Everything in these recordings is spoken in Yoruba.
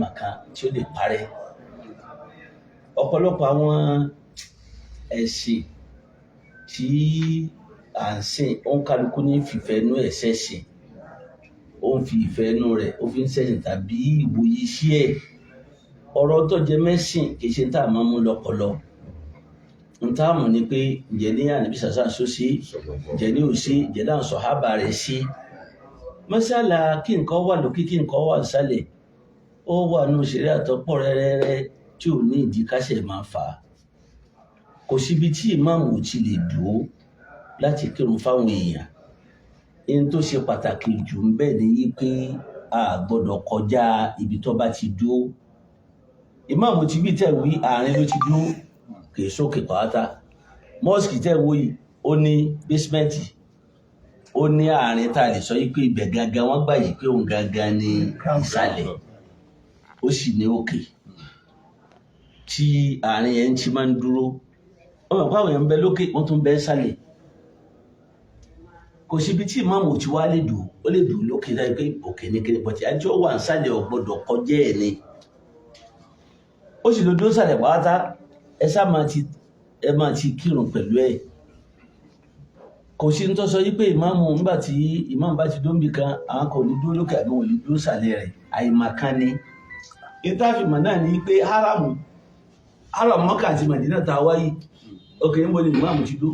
Màkà tí ó lè parẹ́. Ọ̀pọ̀lọpọ̀ àwọn ẹ̀sìn tí à ń sìn, ó ń kálukú ní fìfẹ́ inú ẹ̀ ṣẹ̀sìn, ó ń fi ìfẹ́ inú rẹ̀ ó fi ń ṣẹ̀sìn tàbí ìwòye sí ẹ̀. Ọ̀rọ̀ tó jẹ mẹ́sìn kì í ṣe tá a máa mú lọ́pọlọ. N tá a mọ̀ ni pé, ǹjẹ́ ní ànábì sàṣà só sí, ǹjẹ́ ní òsí, ǹjẹ́ náà sọ̀hábà rẹ̀ sí. Mọ́sálà kí nǹkan wà lókè, kí nǹkan wà nísàlẹ̀, ó wà nínú ṣẹ̀ríà àtọ́pọ̀ rẹ́rẹ́rẹ́ tí ò ní ìdí kásẹ̀ máa fà á. Kò síbi tí ìmáàmù ò ti lè dúró láti kírun fáwọn èèyàn. Ihun tó ṣe pàtàkì jù ń bẹ ni wípé a gbọ́dọ̀ kọjá ibi tó bá ti dúró. Ìmáàmù ti bí tẹ̀ wí, àárín ló ti dúró, kì í sókè pàápàá. Mosque tẹ̀ wò yìí, ó ní basement, ó ní àárín tá a lè sọ yìí pé ibẹ̀ gangan wọ́n gbà yìí pé òun gangan ní ìsàlẹ̀, ó sì ní òkè tí àárín yẹn ti máa ń dúró. Wọ́n mọ̀ pé àwọn èèyàn ń bẹ lókè, wọ́n tún ń bẹ sàlẹ̀. Kò síbi tí ìmáàmù ti wá lè dùn, ó lè dùn lókè láì pé òkè ní kiri pọ̀tì àti ó wà nísàlẹ̀ ò gbọ́dọ̀ kọjá ẹ̀ ni. Ó sì lè dúró sàlẹ̀ pátá, ẹ sá máa ti ẹ máa ti kírun pẹ̀lú ẹ̀. Kò sí ní tó sọ yí pé ìmáàmù, nígbà tí ìmáàmù bá ti dó níbì kan, àwọn kò ní dúró lókè àbí wọn ò ní dúró sàlẹ̀ rẹ̀. Àìmọ̀kan ni. Ìtàfimọ̀ náà ni pé haramu Mọ́kà àti Màdínà tá a wáyé, òkè níbo ni ìmáàmù ti dó?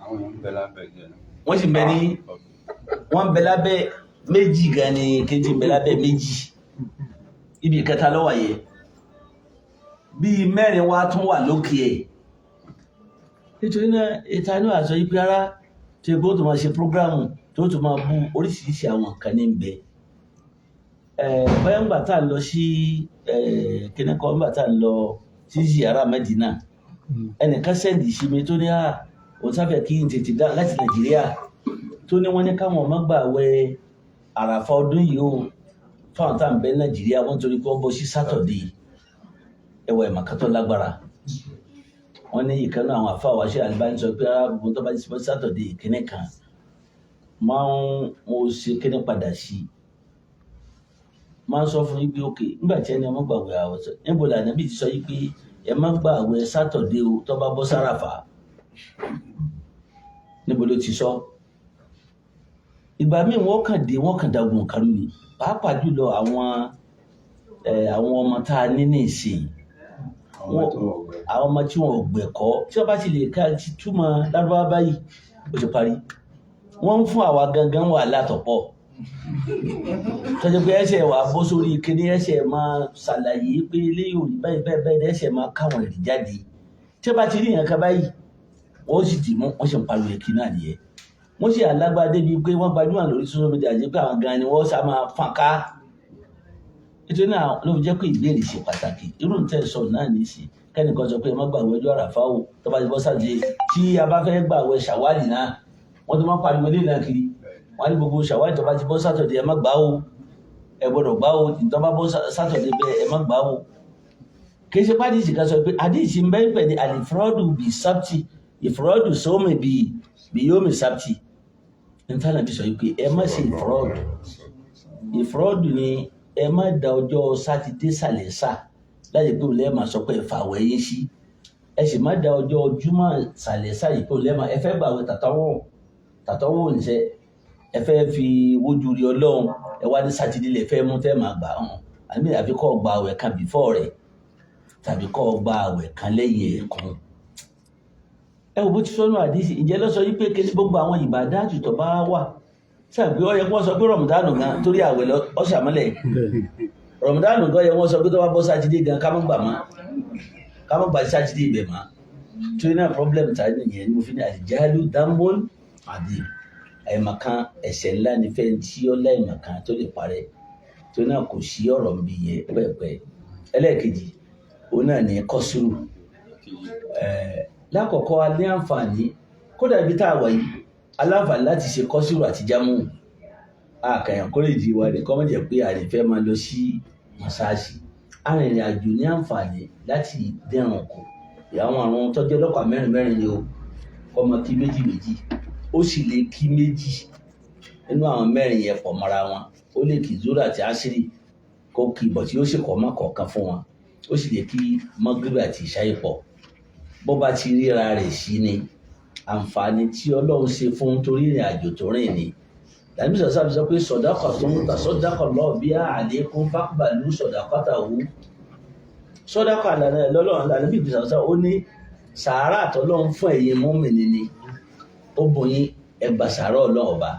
Àwọn èèyàn ń bẹ lábẹ́ jẹ́. Wọ́n sì ń bẹ ní, wọ́n ń bẹ lábẹ́ méjì gan ni, kejì ń bẹ lábẹ́ méjì, ibi ìkẹta lọ́wọ́ yẹ, bíi mẹ́rin wá tún wà lókè ẹ̀. Nítorí náà, ìta inú àṣọ yìí pé ara tí egbò tó máa ṣe program tó tó máa bú oríṣiríṣi àwọn nǹkan ní bẹ. Bóyá ńgbà tá a lọ sí kíní kan, ńgbà tá a lọ sí ziyara Mẹ́dínà, ẹnìkan send sí mi tó ní à òun sáfẹ́ kí n tètè dá láti Nàìjíríà, tó ní wọ́n ní káwọn ọmọ gbà wẹ Àràfà ọdún yìí o, fáwọn tá à ń bẹ Nàìjíríà, wọ́n torí pé wọ́n bọ́ sí Saturday. Ẹwà ìmọ̀kátọ́ lágbára. Wọ́n ní ìkànnì àwọn àfa wa ṣe Albani sọ pé rárá, gbogbo tó bá ti bọ́ Saturday, kíní kan máa ń mo ṣe kíní padà sí, máa ń sọ fún yín pé òkè nígbà tí ẹni ọmọ gbàwé àwọ̀ sọ níbo lànà bí ti sọ yìí pé ẹ má gbàwé Saturday o tó bá bọ́ sáràfà, níbo ló ti sọ? Ìgbà míì wọ́n kàn dé, wọ́n kàn dagun kan ni, pàápàá jùlọ àwọn ọmọ tá a ní ní ìsìn, àwọn ọmọ tí wọn ò gbẹ̀kọ́, tí wọ́n bá ti lè ká ti túmọ̀ lárúbáwá báyìí, ó ti parí. Wọ́n ń fún àwa gangan wàhálà tọ̀pọ̀, tọ́jú pé ẹsẹ̀ wà bọ́ sórí kíní, ẹsẹ̀ máa ṣàlàyé pé eléyìí ò rí báyìí báyìí báyìí, ẹsẹ̀ máa káwọn ẹ̀rí jáde. Tí wọ́n bá ti rí yẹn kan báyìí, wọ́n sì dì mú, wọ́n sì ń pariwo ẹ̀kí náà nìyẹn. Wọ́n sì alágbá débi pé wọ́n gbajúmọ̀ lórí social media jẹ́ pé àwọn gan ni wọ́n sá máa fọ́n ká. Nítorí náà ló fi jẹ́ pé ìbéèrè ṣe pàtàkì. Irú ní tẹ́ sọ náà ní sí kẹ́nìkan sọ pé ẹ má gbàgbé ọjọ́ Àràfá o tó bá ti bọ́ sáde. Tí a bá fẹ́ gbàwẹ̀ Ṣàwálì náà, wọ́n tó máa ń pariwo ilé náà kiri. Wọ́n á ní gbogbo Ṣàwálì tó bá ti bọ́ Saturday, ẹ má gbà o, ẹ gbọ́dọ̀ gbà o, tó bá bọ́ Saturday bẹ́ẹ̀, ẹ má gbà o. Kì í ṣe pàdísì kan sọ pé àdìsí ń bẹ́ẹ̀ pẹ̀ ní الإفراد بالسبت، إفراد الصوم بيوم السبت. Nítorí bí sọ pé ẹ má ṣe إفراد. إفراد ni ẹ má da ọjọ́ Sátidé sàlẹ̀ sà láti pé òun lẹ́ẹ̀ máa sọ pé ẹ fàwẹ̀ yín sí, ẹ sì má da ọjọ́ Júmọ̀ sàlẹ̀ sà yìí pé òun lẹ́ẹ̀ máa ẹ fẹ́ gbàwẹ̀ tàtọ́wọ̀ tàtọ́wọ̀ níṣẹ́, ẹ fẹ́ fi wojú rí Ọlọ́run, ẹ wá ní Sátidé lè fẹ́ mú tẹ́ máa gbà hàn àbí àfi kọ́ gba àwẹ̀ kan before rẹ̀ tàbí kọ́ gba àwẹ̀ kan lẹ́yìn ẹ̀ kan. Ẹ wò bó ti sọ́nù àdìsí. Ǹjẹ́ ló sọ yí pé kí gbogbo àwọn ìbàdàtù tó bá wà sáàbí ó yẹ kí wọ́n sọ pé Rọ̀mùdánù gan torí àwẹ̀ ọ̀sàmọ́lẹ̀ Rọ̀mùdánù gan yẹ wọ́n sọ pé tó bá bọ́ Sátidé gan, ká má gbà mọ́, ká má gbà Sátidé ibẹ̀ mọ́. Torí náà, problem ta nìyẹn ni mo fi ní الجهل ذنب عظيم. Àìmọ̀kan ẹ̀ṣẹ̀ ńlá ni fẹ́ tí ó láìmọ̀kan tó lè parẹ́. Torí náà, kò sí ọ̀rọ̀ nbí yẹn pẹ́ẹ́pẹ́. Ẹlẹ́ẹ̀kejì, òun náà ní kọ́sùrù. Lákọ̀ọ́kọ́, a ní àǹfààní, kódà ibi tá a wà yìí, aláǹfààní láti ṣe kọ́sùrù àti jámù. Àkàyàn kọ́lẹ́jì wa ní kọ́mọ̀jẹ̀ pé a lè fẹ́ máa lọ sí mọ́sáàsì. Arìnrìn àjò ní àǹfààní láti dẹ̀rùn kù àwọn àrùn tọ́jú ọlọ́pàá mẹ́rin mẹ́rin ni o, kọ́ máa kí méjì méjì. Ó sì lè kí méjì nínú àwọn mẹ́rin yẹn pọ̀ mọ́ra wọn. Ó lè kí zoro àti asiri, kó Kó kí bọ̀ tí ó sì kọ́ mọ́ kọ̀ọ̀kan fún wọn, ó sì lè kí mọ́gíríbì àti ìṣáì pọ̀ bó bá ti ríra rẹ̀ sí ni. Àǹfààní tí Ọlọ́run ṣe fún torí ìrìn àjò tó rìn ni. Làbí sọ̀sọ́ sọ pé sọ̀dákọ̀ tó ń ta sọ̀dákọ̀ lọ́ọ̀ bí àlékún fákùbàlú sọ̀dákọ̀tà wú sọ́dákọ̀ àlànà lọ́lọ́run. Lànà bí ìgbésà sọ ó ní sàárà tọ́lọ́run fún ẹ̀yin mùmínì ni ó bùn yín, ẹgbà sàárà Ọlọ́run ọba.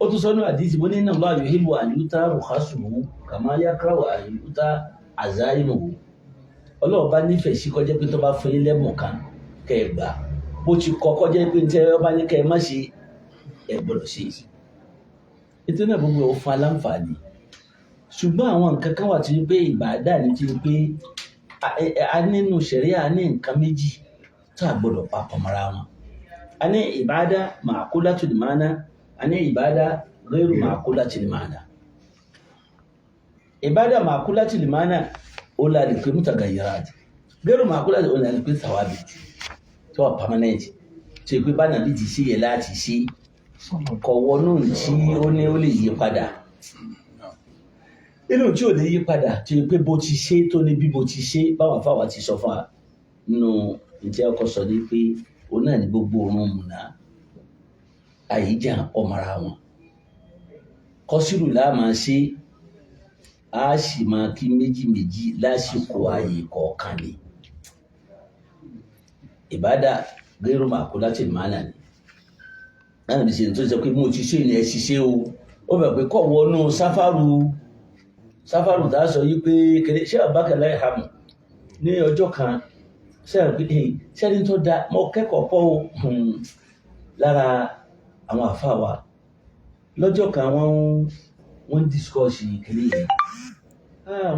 Ó tún sọ́nù àdìsí bó ní inna Allaha yuhibbu an yu'ta rukhasuhu kama yakrahu an yu'ta azaimuhu. Ọlọ́run bá nífẹ̀ẹ́ sí kọjá pé tó bá fún yín lẹ́bùn kan kẹ́ ẹ gbà, bó ti kọ́ kọjá pé tẹ́ ẹ bá ní kẹ́ ẹ má ṣe, ẹ gbọ́dọ̀ ṣe. Nítorí náà gbogbo ò fa láǹfààní. Ṣùgbọ́n àwọn nǹkan kan wà tí pé ìbàdà ní ti pé a nínú ṣẹ̀ríà ní nǹkan méjì tá a gbọ́dọ̀ papọ̀ mọ́ra wọn. A ní ìbàdà ma'qulatul ma'na, a ní ìbàdà ghairu ma'qulatul ma'na. Ìbàdà ma'qulatul ma'na ó la lè pé mutagayyirat, ghairu ma'qulatul ó la lè pé thawabit tó wà permanent, tó yẹ pé bá nàbí ti ṣe yẹ láti ṣe, kọ̀ wọnú tí ó ní ó lè yí padà. Inú tí ò lè yí padà tó yẹ pé bó ti ṣe tó ní bí bó ti ṣe báwọn afáwà ti sọ fún wa nínú ìtẹ́ ọkọ̀ sọ ní pé òun náà ní gbogbo òórùn mùnà àyíjà ọmọra wọn kọ́sírù láàmà ṣe, á sì máa kí méjì méjì lásìkò ààyè kọ̀ọ̀kan ni. Ìbádà gẹ́rù màkú láti màánà ni láti fi ṣe tó sọ pé mo ti ṣe ní ẹ ṣiṣẹ́ o. Ó bẹ̀ pé kọ̀ wọnú sáfàrù sáfàrù tá a sọ yí pé kéré ṣé àbákẹ́lá ìhàmù ní ọjọ́ kan sẹ́ni tó da mo kẹ́kọ̀ọ́ pọ̀ o lára àwọn àfáà wa. Lọ́jọ́ kan wọ́n ń discuss kìnìún yìí,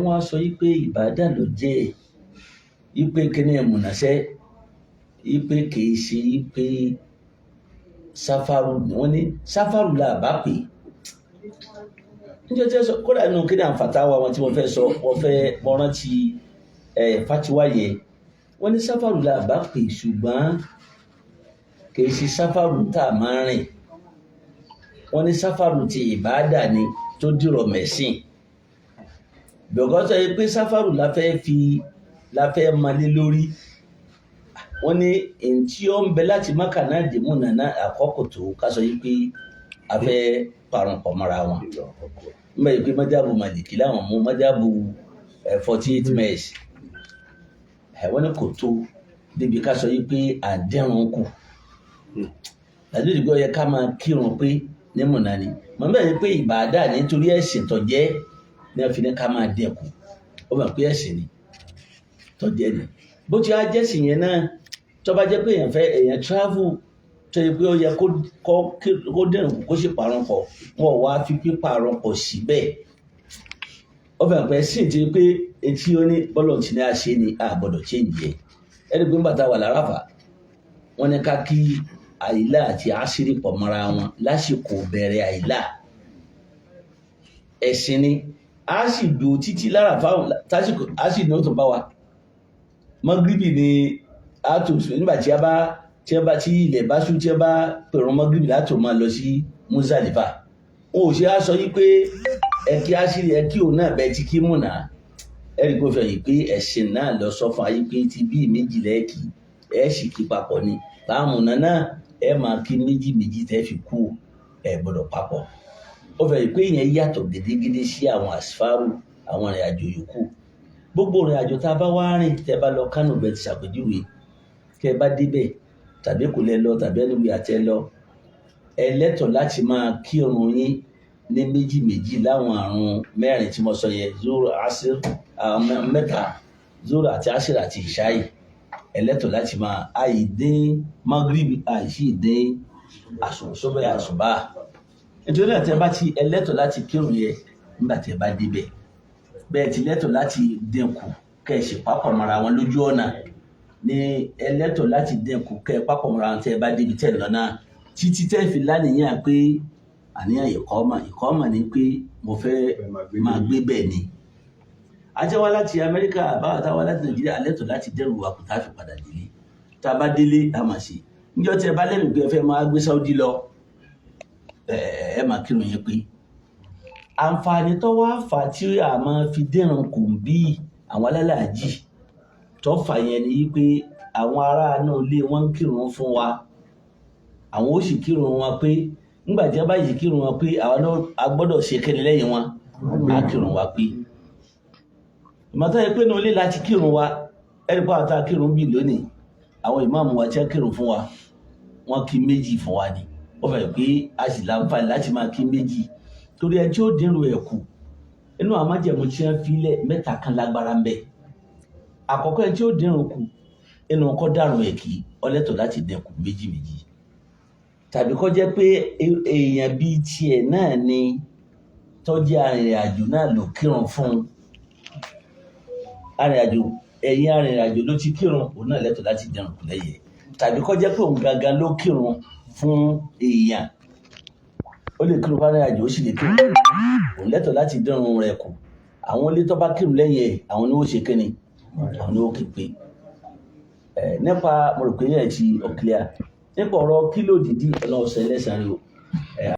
wọ́n á sọ yí pé ìbádà ló jẹ́ yí pé kíní ẹ̀mùnàṣẹ́ yí pé kìí ṣe yí pé sáfàrù ni wọ́n ní sáfàrù là bá pè níjọ́ tí ẹ sọ kódà nínú kíní àǹfààtà wa wọn tí wọ́n fẹ́ sọ wọ́n fẹ́ mọ rántí ẹ̀ fatiwa yẹ wọ́n ní sáfàrù là bá pè, ṣùgbọ́n kìí ṣe sáfàrù tá a máa rìn. Wọ́n ní sáfàrù ti ìbáàdà ni tó dìrọ̀ mẹ́sìn bẹ̀kọ́ sọ yìí pé sáfàrù la fẹ́ fi la fẹ́ malé lórí. Wọ́n ní ntí ó ń bẹ láti Mákà náà dé Mínà náà àkọ́kọ́ tó ká sọ yìí pé a fẹ́ parun pọ̀ mọ́ra wọn n bẹ yìí pé mọ́jábù Màlìkì láwọn mú mọ́jábù 48 miles. Wọ́n ní kò tó débi ká sọ yìí pé àdẹ́rùn kù tàbí ìdìgbò yẹ ká máa kírun pé ní Mínà ni mọ̀ bẹ́ẹ̀ ni pé ìbàdà nítorí ẹ̀sìn tó jẹ́ ní wọ́n fi ní ká máa dẹ́kun. Ó mọ̀ pé ẹ̀sìn ni tó jẹ́ ni bó ti á jẹ́sìn yẹn náà, tó bá jẹ́ pé èèyàn fẹ́ èèyàn travel tó yẹ pé ó yẹ kó dẹ̀rùn kó sì parun pọ̀, wọn ò wá fi píparun pọ̀ síbẹ̀. Ó fẹ́ pẹ́ sí ti pé etí ó ní bọ́lọ̀ tí ní a ṣe ni a gbọ́dọ̀ change ẹ̀. Ẹni pé nígbà tá a wà l'Áráfà, wọ́n ní ká kí àyílà àti àṣírí pọ̀ mọ́ra wọn lásìkò bẹ̀rẹ̀ àyílà. Ẹ̀sìn ni a sì dùn títí l'Áráfà tásìkò a sì ní ó tún bá wa mọ́gíríbì ni a tó nígbà tí a bá tí a bá tí ilẹ̀ bá ṣú tí a bá pèrún mọ́gíríbì láti máa lọ sí Muzalifa. Wọn ò ṣe á sọ yí pé ẹ kí àṣírí ẹ kí òun náà bẹ ti kí múnà. Ẹ̀rí kò fẹ́ yìí pé ẹ̀sìn náà lọ sọ fún ayé pé ti bí méjì lẹ́ẹ̀kì ẹ̀ sì kí papọ̀ ni báàmùnà náà ẹ máa kí méjì méjì tẹ́ fi kú ẹ gbọ́dọ̀ papọ̀. Ó fẹ́ yìí pé ìyẹn yàtọ̀ gédégédé sí àwọn àsìfárù àwọn ìrìn àjò yòókù. Gbogbo ìrìn àjò tá a bá wá rìn, tẹ́ bá lọ Kánò bẹ́ẹ̀ ti ṣàpèjúwe, tẹ́ bá débẹ̀ tàbí kò lẹ lọ tàbí ẹniwì àtẹ lọ, ẹ lẹ́tọ̀ọ́ láti máa kírun yín ní méjì méjì láwọn àrùn mẹ́rin tí mo sọ yẹn, zoro asir mẹ́ta, zoro àti asir àti ìṣáì. Ẹ lẹ́tọ̀ọ́ láti máa àìdín magrib àìsí ìdín àsùnsọ́bẹ̀ àsùnbà. Nítorí náà tẹ́ bá ti ẹ lẹ́tọ̀ọ́ láti kírun yẹn nígbà tẹ́ bá débẹ̀, bẹ́ẹ̀ ti lẹ́tọ̀ọ́ láti dínkù kẹ́ ẹ sì papọ̀ mọ́ra wọn lójú ọ̀nà ní ẹ lẹ́tọ̀ọ́ láti dínkù kẹ́ ẹ papọ̀ mọ́ra wọn tẹ́ ẹ bá débi tẹ́ ẹ lọ náà títí tẹ́ fi láníyàn pé àníyàn ìkọ́mà ìkọ́mà ni pé mo fẹ́ máa gbé bẹ́ẹ̀ ni. Àjẹwá láti Amẹ́ríkà báwa táwa láti Nàìjíríà lẹ́tọ̀ọ́ láti dẹ́rù wa kù tá a fi padà délé. Tá a bá délé a máa ṣe níjọ́ tí ẹ bá lẹ́mìí pé ẹ fẹ́ máa gbé Saudi lọ, ẹ máa kírun yẹn pé Àǹfààní tó wá fà tí a máa fi dẹ́rùn kù bí àwọn alálàájì tó fà yẹn ni pé àwọn ará inú ilé wọn ń kírun fún wa, àwọn ó sì kírun wọn pé nígbà tí wọ́n bá yìí kírun wọn pé àwọn náà a gbọ́dọ̀ ṣe kéde lẹ́yìn wọn, á kírun wa pé. Ìmọ̀tọ́ yẹ pé inú ilé láti kírun wa, ẹni pé àwọn tá a kírun bí lónìí, àwọn ìmáàmù wa tí wọ́n kírun fún wa, wọ́n kí méjì fún wa ni. Ó fẹ́ pé a sì láǹfààní láti máa kí méjì torí ẹni tí ó dínrù ẹ̀ kù inú àwọn májẹ̀mú tí wọ́n fi lẹ̀ mẹ́ta kan lágbára ń bẹ. Àkọ́kọ́, ẹni tí ó dínrù kù inú kọ́ dàrún ẹ̀ kí ọlẹ́tọ̀ láti dínkù méjì méjì, tàbí kó jẹ́ pé èèyàn bíi tiẹ̀ náà ni tó jẹ́ arìnrìn-àjò náà ló kírun fún un. Arìnrìn-àjò, ẹ̀yìn arìnrìn-àjò ló ti kírun, òun náà lẹ́tọ̀ọ́ láti dínrùn kù lẹ́yìn ẹ̀. Tàbí kó jẹ́ pé òun gangan ló kírun fún èèyàn, ó lè kírun fún arìnrìn-àjò, ó sì lè kírun, òun lẹ́tọ̀ọ́ láti dínrùn rẹ̀ kù. Àwọn ilé tó bá kírun lẹ́yìn ẹ̀, àwọn ni ó ṣe kíni, àwọn ni ó kí pé ẹ̀. Nípa mo rò pé yẹn ti ọ̀kílíà nípa ọ̀rọ̀ kílò dídí, ọlọ́ọ̀sẹ̀ lẹ́sàn-án rẹ̀ o.